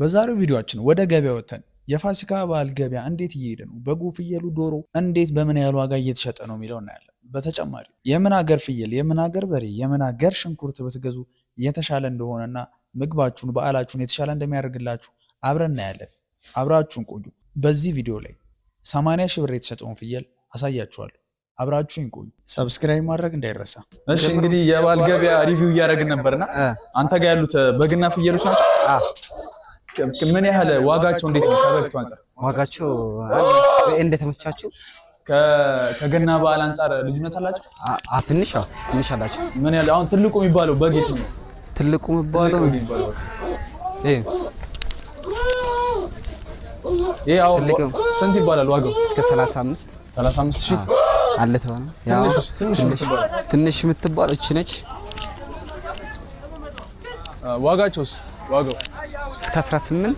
በዛሬው ቪዲዮአችን ወደ ገበያ ወጥተን የፋሲካ በዓል ገበያ እንዴት እየሄደ ነው፣ በጉ፣ ፍየሉ፣ ዶሮ እንዴት በምን ያህል ዋጋ እየተሸጠ ነው የሚለው እናያለን። በተጨማሪ የምን ሀገር ፍየል፣ የምን ሀገር በሬ፣ የምን ሀገር ሽንኩርት ብትገዙ የተሻለ እንደሆነና ምግባችሁን በዓላችሁን የተሻለ እንደሚያደርግላችሁ አብረን እናያለን። አብራችሁን ቆዩ። በዚህ ቪዲዮ ላይ 80 ሺህ ብር የተሸጠውን ፍየል አሳያችኋለሁ። አብራችሁን ቆዩ። Subscribe ማድረግ እንዳይረሳ። እሺ እንግዲህ የበዓል ገበያ review እያደረግን ነበርና አንተ ጋር ያሉት በግና ፍየሎች ናቸው። ምን ያህል ዋጋቸው እንዴት ነው ከበፊቱ አንጻር? ዋጋቸው እንደተመቻችሁ ከገና በዓል አንጻር ልዩነት አላቸው? ትንሽ ትንሽ አላቸው። ምን ያህል አሁን ትልቁ የሚባለው በግ የቱ ነው? ትልቁ የሚባለው ይሄ አሁን ስንት ይባላል ዋጋው? እስከ 35 35 ሺህ አለ ተባለ። ትንሽ የምትባለው እቺ ነች። ዋጋቸውስ? ዋጋው እስከ 18።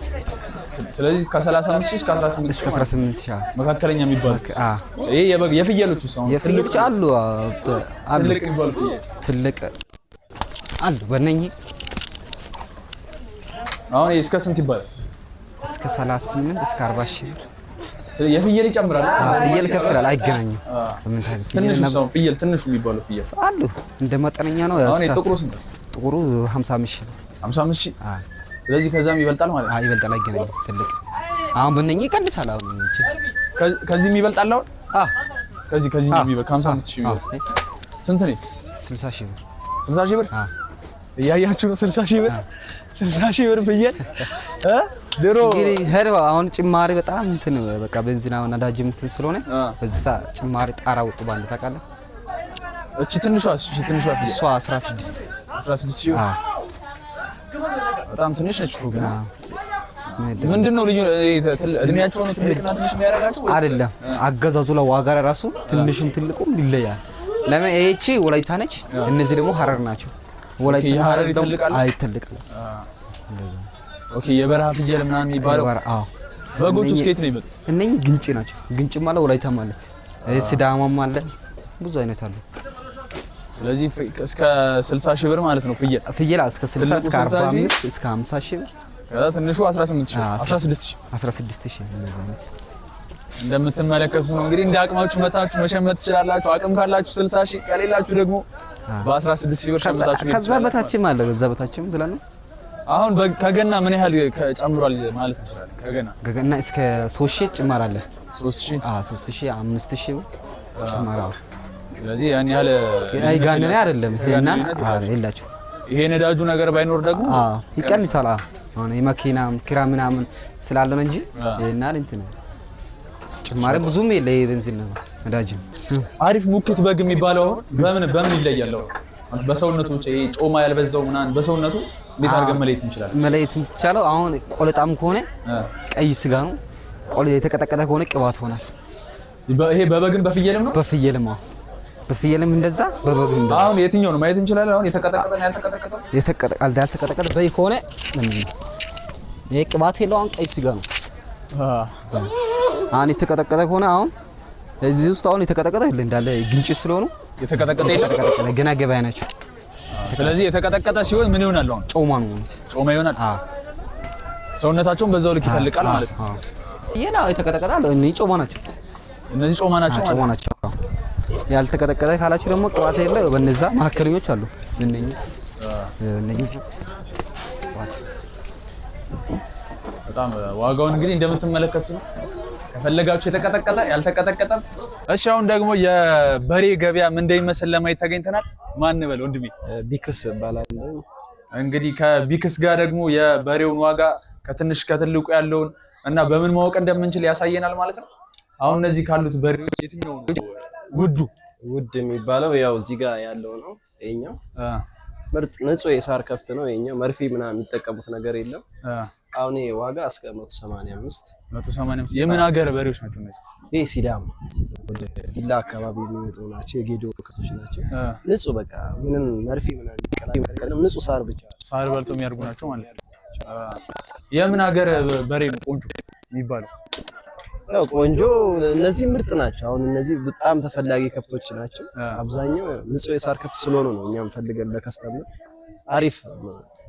ስለዚህ ከ35 ሺህ እስከ 18 እስከ 18 ሺህ መካከለኛ የሚባሉት። ይሄ የበግ የፍየሎቹ አሁን የፍየሎች አሉ አሉ ትልቅ የሚባሉ ፍየል ትልቅ አሉ። በእነኚህ አሁን ይሄ እስከ ስንት ይባላል? እስከ 38 እስከ 40 ሺህ ብር። የፍየል ይጨምራል። ፍየል ከፍ ይላል፣ አይገናኝም። ትንሹ ሰው ፍየል ትንሹ የሚባለው ፍየል አሉ እንደ መጠነኛ ነው። አሁን ጥቁሩ ስንት? ጥቁሩ 55 ሺህ 55 ሺህ። ስለዚህ ከዛም ይበልጣል ማለት ነው። ይበልጣል፣ አይገናኝም። ትልቅ አሁን በእነኚህ ይቀንሳል። አሁን ከዚህም ይበልጣል። አሁን ከዚህ ከዚህ የሚበልጥ 55 ሺህ የሚበልጥ ስንት ነው? 60 ሺህ ብር። 60 ሺህ ብር እያያችሁ ነው። 60 ሺህ ብር፣ 60 ሺህ ብር ፍየል ድሮ እንግዲህ ሄደው አሁን ጭማሪ በጣም እንትን በቃ ቤንዚን አሁን ነዳጅም እንትን ስለሆነ በዛ ጭማሪ ጣራ ወጡ ባንድ ታውቃለህ። እቺ ትንሿ እቺ ትንሿ ፍየል እሷ 16 16 ሺህ በጣም ትንሽ ነች እኮ ግን። ምንድን ነው ልዩ እድሜያቸው ነው ትልቅና ትንሽ የሚያደርጋቸው ወይስ አይደለም? አገዛዙ ላይ ዋጋ ራሱ ትንሽም ትልቁም ይለያል። ለምን ይህቺ ወላይታ ነች፣ እነዚህ ደግሞ ሀረር ናቸው። ወላይታ ሀረር ይተልቃል። አይ ይተልቃል። Okay የበረሃ ፍየል ምናምን የሚባለው። አዎ። በጎቹ እስከ የት ነው የሚመጡት? እነኚህ ግንጭ ናቸው። ግንጭም አለ፣ ወላይታም አለ፣ ሲዳማም አለ፣ ብዙ አይነት አለ። ስለዚህ እስከ 60 ሺህ ብር ማለት ነው ፍየል። ፍየል እስከ 60 እስከ 45 እስከ 50 ሺህ ብር። ከዛ ትንሹ 18 ሺህ 16 ሺህ 16 ሺህ እንደዛ አይነት እንደምትመለከቱት ነው እንግዲህ። እንደ አቅማችሁ መታችሁ መሸመት ትችላላችሁ። አቅም ካላችሁ 60 ሺህ ከሌላችሁ ደግሞ በ16 ሺህ ብር ሸምታችሁ። ከዛ በታችም አለ፣ ከዛ በታችም ስላለ አሁን ከገና ምን ያህል ጨምሯል ማለት እንችላለን? ከገና ከገና እስከ 3 ሺህ ጭማሪ አለ። 3 ሺህ፣ አዎ 3 ሺህ 5 ሺህ ጭማሪ። አዎ ስለዚህ ያን ያህል አይጋነነ አይደለም። ይሄና የላችሁ ይሄ ነዳጁ ነገር ባይኖር ደግሞ አዎ ይቀንሳል። አዎ አሁን የመኪና ኪራይ ምናምን ስላለ ነው እንጂ ይሄና እንትን ጭማሪ ብዙም የለ። የቤንዚን ነው ነዳጅም። አሪፍ ሙክት በግ የሚባለው አሁን በምን በምን ይለያል? አሁን በሰውነቱ ይሄ ጮማ ያልበዛው ምናምን በሰውነቱ እንዴት አድርገን መለየት እንችላለን? መለየት የሚቻለው አሁን ቆለጣም ከሆነ ቀይ ስጋ ነው። ቆለ የተቀጠቀጠ ከሆነ ቅባት ሆናል። ይሄ በበግም በፍየልም ነው። በፍየልም አዎ፣ በፍየልም እንደዛ በበግም እንደዛ። አሁን የትኛው ነው ማየት እንችላለን? አሁን የተቀጠቀጠ ነው ያልተቀጠቀጠ? ያልተቀጠቀጠ በይ ከሆነ ይሄ ቅባት የለው። አሁን ቀይ ስጋ ነው። አሁን የተቀጠቀጠ ከሆነ አሁን እዚህ ውስጥ አሁን የተቀጠቀጠ እንዳለ ግንጭ ስለሆኑ የተቀጠቀጠ የተቀጠቀጠ ገና ገበያ ናቸው። ስለዚህ የተቀጠቀጠ ሲሆን ምን ይሆናል? አሁን ጮማ ነው ማለት ጮማ ይሆናል። አዎ ሰውነታቸውን በዛው ልክ ይተልቃል ማለት ነው። ይሄ ነው የተቀጠቀጠ አለ። እነዚህ ጮማ ናቸው። እነዚህ ጮማ ናቸው ማለት ጮማ ናቸው። ያልተቀጠቀጠ ካላችሁ ደግሞ ቅባት የለ። በነዛ መካከለኞች አሉ። እነኚህ እነኚህ ቅባት በጣም ዋጋውን እንግዲህ እንደምትመለከቱት ነው። ከፈለጋችሁ የተቀጠቀጠ ያልተቀጠቀጠ። እሺ አሁን ደግሞ የበሬ ገበያ ምን እንደሚመስል ለማየት ተገኝተናል። ማን በል ወንድሜ? ቢክስ እባላለሁ። እንግዲህ ከቢክስ ጋር ደግሞ የበሬውን ዋጋ ከትንሽ ከትልቁ ያለውን እና በምን ማወቅ እንደምንችል ያሳየናል ማለት ነው። አሁን እነዚህ ካሉት በሬዎች የትኛው ነው ውዱ? ውድ የሚባለው ያው እዚህ ጋር ያለው ነው። ይሄኛው ምርጥ ንጹህ የሳር ከብት ነው። ይሄኛው መርፌ ምናምን የሚጠቀሙት ነገር የለም። አሁን ይሄ ዋጋ እስከ 185። 185። የምን ሀገር በሬዎች ናቸው እነዚህ? ይሄ ሲዳማ ወደ ዲላ አካባቢ የሚመጡ ናቸው። የጌዶ ከብቶች ናቸው። ንጹህ በቃ ምንም መርፌ ምናምን የሚቀላቀል ንጹህ ሳር ብቻ ሳር በልቶ የሚያድጉ ናቸው ማለት ነው። የምን ሀገር በሬ ነው ቆንጆ የሚባለው? ያው ቆንጆ እነዚህ ምርጥ ናቸው። አሁን እነዚህ በጣም ተፈላጊ ከብቶች ናቸው። አብዛኛው ንጹህ የሳር ከብት ስለሆኑ ነው እኛም ፈልገን ለ customer አሪፍ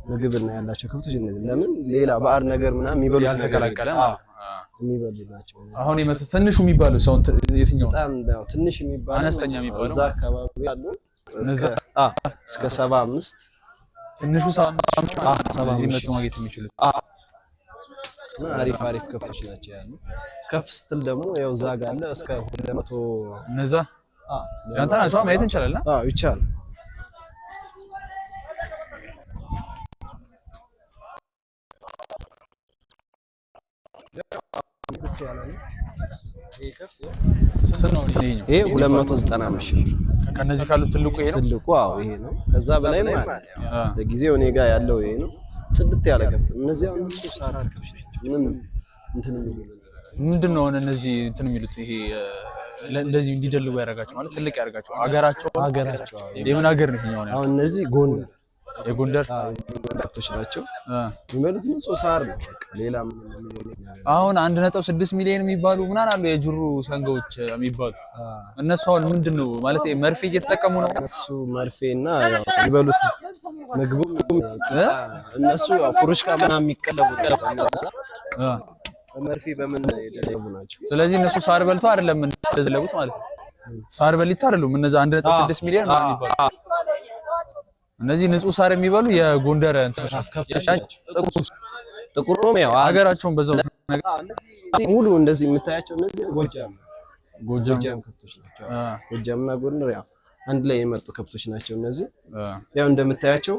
ምግብና ያላቸው ከብቶች እነዚህ ለምን ሌላ ባዕድ ነገር ምናምን የሚበሉት ነገር ያልተቀላቀለ ማለት ነው። የሚበሉ ናቸው። አሁን ትንሹ የሚባለው ሰው የትኛው ነው? በጣም ያው ትንሽ የሚባለው አነስተኛ የሚባለው እዛ አካባቢ ያሉ እስከ 75 ትንሹ 75 75 እዚህ መጥቶ ማግኘት የሚችሉት እና አሪፍ አሪፍ ከብቶች ናቸው ያሉት። ከፍ ስትል ደግሞ ያው እዛ ጋር አለ እስከ 200 እነዛ ያንተ ናቸው ማየት እንችላለን። አዎ ይቻላል። ስንት ነው ይሄኛው? ይሄ 295 ሺህ ብር ከነዚህ ካሉት ትልቁ ይሄ ነው። ትልቁ። አዎ ይሄ ነው። ከዛ በላይም አለ። ለጊዜው እኔ ጋር ያለው ይሄ ነው። ጽድት ያለ ከብት ነው። እነዚህ አሁን ንጹህ ሳር ከብቶች ናቸው። ምንም እንትን የሚሉ ነገር ምንድን ነው አሁን እነዚህ እንትን የሚሉት ይሄ እንደዚህ እንዲደልቡ ያደርጋቸው ማለት ትልቅ ያደርጋቸው አገራቸው አገራቸው የምን ሀገር ነው ይሄኛው? አሁን እነዚህ ጎንደር የጎንደር ከብቶች ናቸው። የሚበሉት ንጹህ ሳር ነው። በቃ ሌላ ምንም የሚበሉት ነገር አሁን 1.6 ሚሊዮን የሚባሉ ምናምን አሉ የጅሩ ሰንጋዎች የሚባሉ እነሱ አሁን ምንድን ነው ማለት መርፌ እየተጠቀሙ ነው። እነሱ መርፌ እና ያው የሚበሉት ምግቡ እነሱ ያው ፉሩሽካ ምናምን የሚቀለቡት እነዛ በመርፌ በምን የደለቡ ናቸው። ስለዚህ እነሱ ሳር በልተው አይደለም እንደዘለቡት ማለት ነው። ሳር በሊታ አይደሉም እነዛ 1.6 ሚሊዮን ምናምን የሚባሉ እነዚህ ንጹህ ሳር የሚበሉ የጎንደር እንትኖች ናቸው። ጥቁሩም ያው ሀገራቸውን በዛው ሙሉ እንደዚህ የምታያቸው እነዚህ ጎጃም ጎጃም ከብቶች ናቸው። ጎጃምና ጎንደር ያው አንድ ላይ የመጡ ከብቶች ናቸው እነዚህ። ያው እንደምታያቸው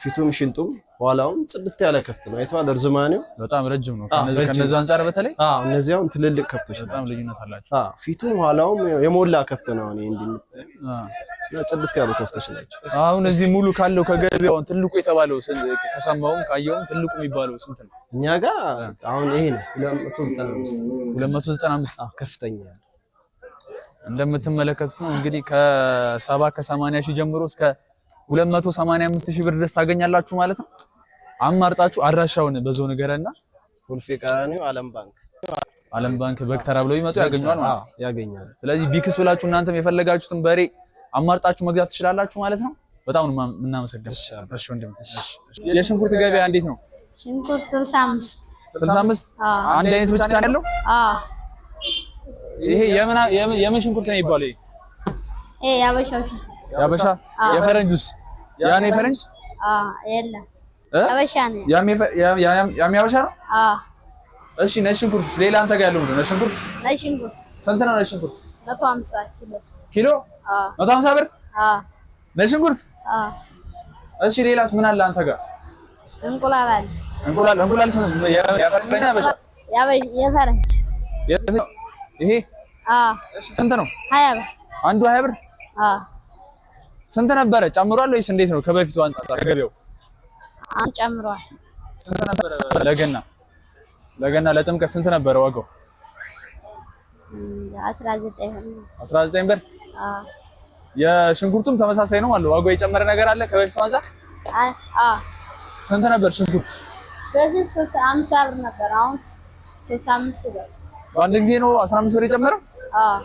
ፊቱም ሽንጡም ኋላውም ጽድት ያለ ከብት ነው። አይተዋል። እርዝማኔው በጣም ረጅም ነው። ከነዛ አንፃር በተለይ እነዚህ አሁን ትልልቅ ከብቶች በጣም ልዩነት አላቸው። ፊቱም ኋላውም የሞላ ከብት ነው። አሁን ይሄ እንደምታየው እና ጽድት ያሉ ከብቶች ናቸው። አሁን እዚህ ሙሉ ካለው ከገበያው ትልቁ የተባለው ከሰማውም ካየውም ትልቁ የሚባለው ስንት ነው? እኛ ጋር አሁን ይሄ ነው 295 295 ከፍተኛ እንደምትመለከቱት ነው እንግዲህ ከ70 ከ80 ሺህ ጀምሮ እስከ 285 ሺህ ብር ድረስ ታገኛላችሁ ማለት ነው። አማርጣችሁ አድራሻውን በዛው ንገረና። ኮልፌ ቀራኒዮ ዓለም ባንክ ዓለም ባንክ በግተራ ብለው ይመጡ ያገኙዋል ማለት ነው። ያገኛል። ስለዚህ ቢክስ ብላችሁ እናንተም የፈለጋችሁትን በሬ አማርጣችሁ መግዛት ትችላላችሁ ማለት ነው። በጣም ነው የምናመሰግነው። እሺ ወንድም። የሽንኩርት ገበያ እንዴት ነው? ሽንኩርት 65 65 አንድ አይነት ብቻ ነው ያለው? አዎ። ይሄ የምን ሽንኩርት ነው የሚባለው? ይሄ የሀበሻው ሽንኩርት። የሀበሻ የፈረንጁስ? ያ ነው የፈረንጅ? አዎ። የለም ሀበሻ ነው። ያም የሀበሻ ነው? አዎ። እሺ ነጭ ሽንኩርት ሌላ አንተ ጋር ያለው ምንድን ነው? ነጭ ሽንኩርት ነጭ ሽንኩርት ስንት ነው? ነጭ ሽንኩርት 150 ኪሎ። ኪሎ? አዎ። 150 ብር? አዎ። ነጭ ሽንኩርት? አዎ። እሺ ሌላስ ምን አለ አንተ ጋር? እንቁላል አለ። እንቁላል እንቁላል ስንት? የፈረንጅ የሀበሻ? የፈረንጅ። ይሄ? አዎ። እሺ ስንት ነው? 20 ብር። አንዱ 20 ብር? አዎ። ስንት ነበረ? ጨምሯል ወይስ እንዴት ነው? ከበፊቱ አንጻር ገበያው አሁን ጨምሯል። ስንት ነበረ? ለገና ለገና ለጥምቀት ስንት ነበረ ዋጋው? 19 ብር። 19 ብር። አዎ። የሽንኩርቱም ተመሳሳይ ነው ማለት ዋጋው የጨመረ ነገር አለ ከበፊቱ አንጻር? አዎ። ስንት ነበር ሽንኩርት? በፊት 50 ብር ነበር፣ አሁን 65 ብር። በአንድ ጊዜ ነው 15 ብር የጨመረው? አዎ።